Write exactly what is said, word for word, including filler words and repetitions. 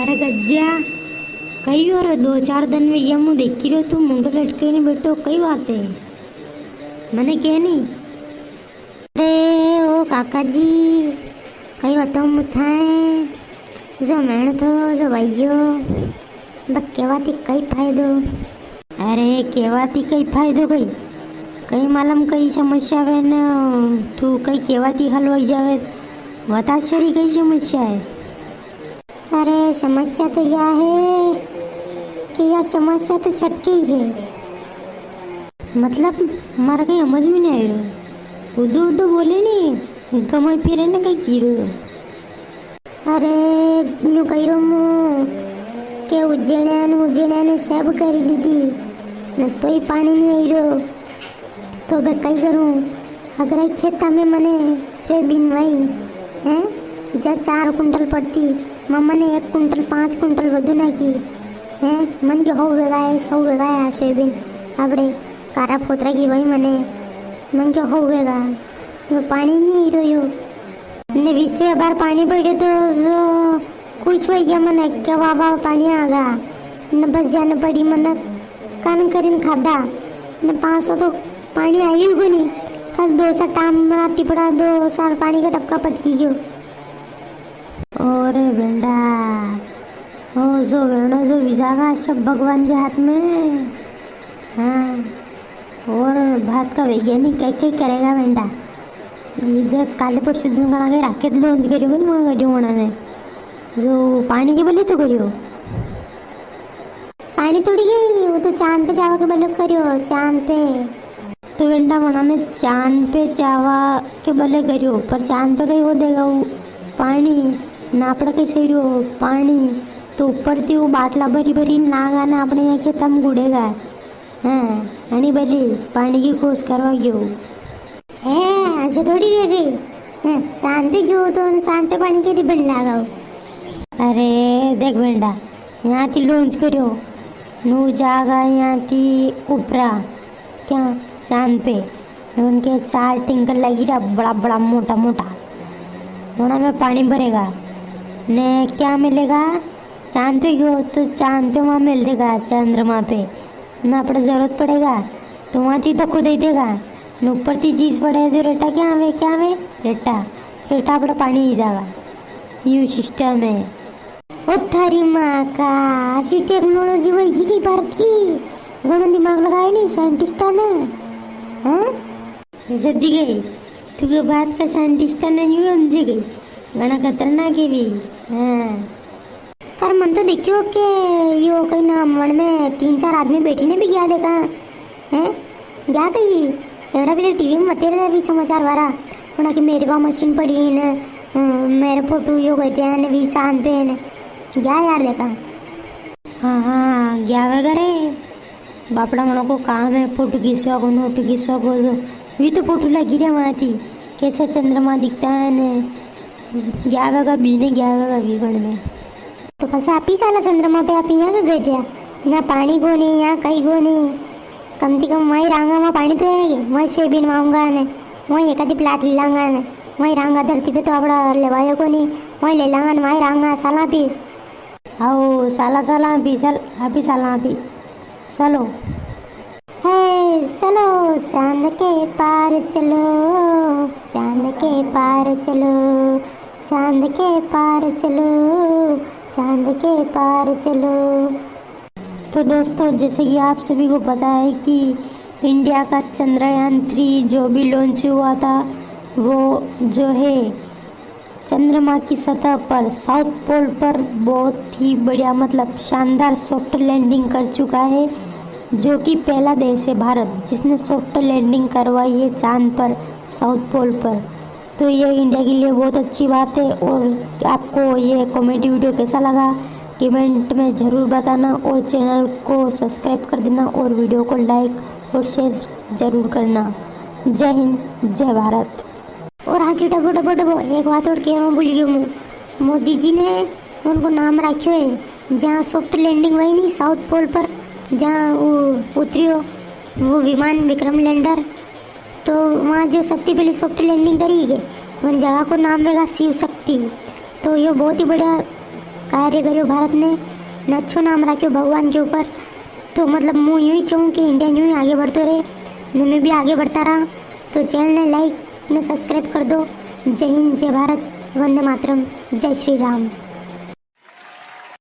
अरे गज्या, कई हो रे? दो चार दिन में ये मुंह देखी रहो, तू मुंडो लटके नहीं बैठो, कई बात है? मने के नहीं? अरे ओ काका जी, कई बताऊं मुथाए, जो मेहनत हो, जो भाइयो, बक केवा थी कई फायदो? अरे केवा थी कई फायदो कई? कई मालूम कई समस्या वे न, तू कई केवा थी हल होई जावे, बता सरी कई समस्या है? अरे समस्या तो या है कि या समस्या तो सबके ही है। मतलब, मारा कई समझ में नहीं आई रहो। उदो उदो बोले नहीं, गमाई फिरे ने कई की रहो। अरे, न्यू कही रहो मु के उज्जैन ने, उज्जैन ने सब करी दीदी, न तो ही पानी नहीं आई रहो। तो बे कई करूं, अगर एक खेता में मने सोयाबीन वाई, हैं, जा चार कुंटल पड़ती, मैं मने एक कुंटल, पांच कुंटल वधु ना की, हैं, मन के हो वेगा, ऐसा हो वेगा यार सोयाबीन, आपड़े कारा फोतरा की वाई मने, मन के हो वेगा, यो पानी नहीं आई रहो यो। ने विसे अबार पानी पड़े तो जो खुश हो गया मन के वाह वाह पानी आ गया, न बस जाने पड़ी मन कान करीन खादा, न पांच सौ तो पानी आयु को नहीं, कल दो सा टामड़ा टिपड़ा दो सार पानी का टपका पटकी गयो। और बेंडा, ओ जो वेणो जो विजागा सब भगवान के हाथ में। हाँ, और भारत का वैज्ञानिक क्या क्या करेगा बेंडा? ये देख, काले परसों दिन घणा के rocket launch करियो, कौन वहाँ करियो वणा ने? जो पानी के बले तो करियो। पानी थोड़ी गई, वो तो चांद पे जावा के बले करियो, चांद पे। तो बेंडा वणा ने चांद पे जावा के बले करियो, पर चांद पे कई वो देगा वो पानी, नापड़ के सही रहो पानी, तो ऊपर थी वो बाटला भरी भरी लागा ने अपने यहाँ खेतम गुड़ेगा। हैं, अणी बली पानी की खोज करवा गयो। है, ऐसे थोड़ी रह गई। हैं, शांत पे गयो तो शांत पे पानी के दी बन लगाओ। अरे, देख बेंडा, यहाँ थी launch करियो, नू जागा यहाँ थी ऊपरा, क्या, चांद पे, ने उनके चार टैंकर लगी रहा, बड़ा बड़ा, मोटा मोटा, वणा में पानी भरेगा, ने क्या मिलेगा? चांद पे गयो तो चांद पे वहाँ मिल देगा, चंद्रमा पे। ना अपने जरूरत पड़ेगा तो वहाँ थी धक्को दे देगा। ने ऊपर थी चीज पड़े जो रेटा क्या आवे, क्या आवे? रेटा। रेटा अपने पानी ही जागा। यू system है। ओ थारी माँ का, अशी technology वही की भारत की। घणो दिमाग लगायो नी scientist ने। हैं? जदी गई। तू के बात का scientist ने यूं समझे गई। घणा खतरनाक है भी। हाँ। पर मन तो देखियो के यो कई ना मन में तीन चार आदमी बैठी ने भी गया देखा, हैं? गया कई भी? एवरा भी टीवी में बतेरे भी समाचार वारा, उना की मेरे बा मशीन पड़ी ने, अ, मेरे फोटो यो कर दिया ने भी चांद पे ने। गया यार देखा। हाँ, हाँ, गया वगैरह। बापड़ा मनो को काम है, फोटो खींचवा को, नोटो खींचवा को, वी तो फोटो लगी रहा वहां थी, कैसा चंद्रमा दिखता है ने, ग्यावेगा भी ने, ग्यावेगा भी बन में। तो फंसा आप ही साला चंद्रमा पे, आप यहाँ के गए थे? यहाँ पानी को नहीं, यहाँ कहीं को नहीं। कम से कम वहीं रांगा, वहाँ पानी तो है, वहीं सोयाबीन वाऊंगा ने, वहीं एक आधी प्लाट ले लांगा ने, वहीं रांगा धरती पे तो आपड़ा लेवायो को नहीं, वहीं ले लांगा ने, वहीं रांगा साला भी। आओ साला, साला भी, साल, अभी साला भी। चलो। हे चलो चांद के पार चलो, चांद के पार चलो, चांद के पार चलो, चांद के पार चलो। तो दोस्तों, जैसे कि आप सभी को पता है कि इंडिया का चंद्रयान थ्री जो भी लॉन्च हुआ था, वो जो है चंद्रमा की सतह पर, साउथ पोल पर बहुत ही बढ़िया, मतलब शानदार सॉफ्ट लैंडिंग कर चुका है, जो कि पहला देश है भारत जिसने सॉफ्ट लैंडिंग करवाई है चांद पर, साउथ पोल पर। तो ये इंडिया के लिए बहुत अच्छी बात है। और आपको ये कॉमेडी वीडियो कैसा लगा, कमेंट में ज़रूर बताना और चैनल को सब्सक्राइब कर देना और वीडियो को लाइक और शेयर ज़रूर करना। जय हिंद, जय भारत। और हाँ जी, डबो, डबो, डबो, एक बात और कहना भूल गयो हूँ। मोदी जी ने उनको नाम रखियो है, जहाँ सॉफ्ट लैंडिंग हुई नी साउथ पोल पर, जहाँ वो उतरियो, वो विमान विक्रम लैंडर, तो वहाँ जो सबसे पहले सॉफ्ट लैंडिंग करी गई, उन जगह को नाम रहेगा शिव शक्ति। तो यो बहुत ही बढ़िया कार्य करियो भारत ने, ने अच्छो नाम राख्यो भगवान के ऊपर। तो मतलब, मूं यूं ही चाहूँ कि इंडिया यूं ही आगे बढ़तो रहे, ने मैं भी आगे बढ़ता रहा। तो चैनल ने लाइक ने सब्सक्राइब कर दो। जय हिंद, जय भारत, वंदे मातरम, जय श्री राम।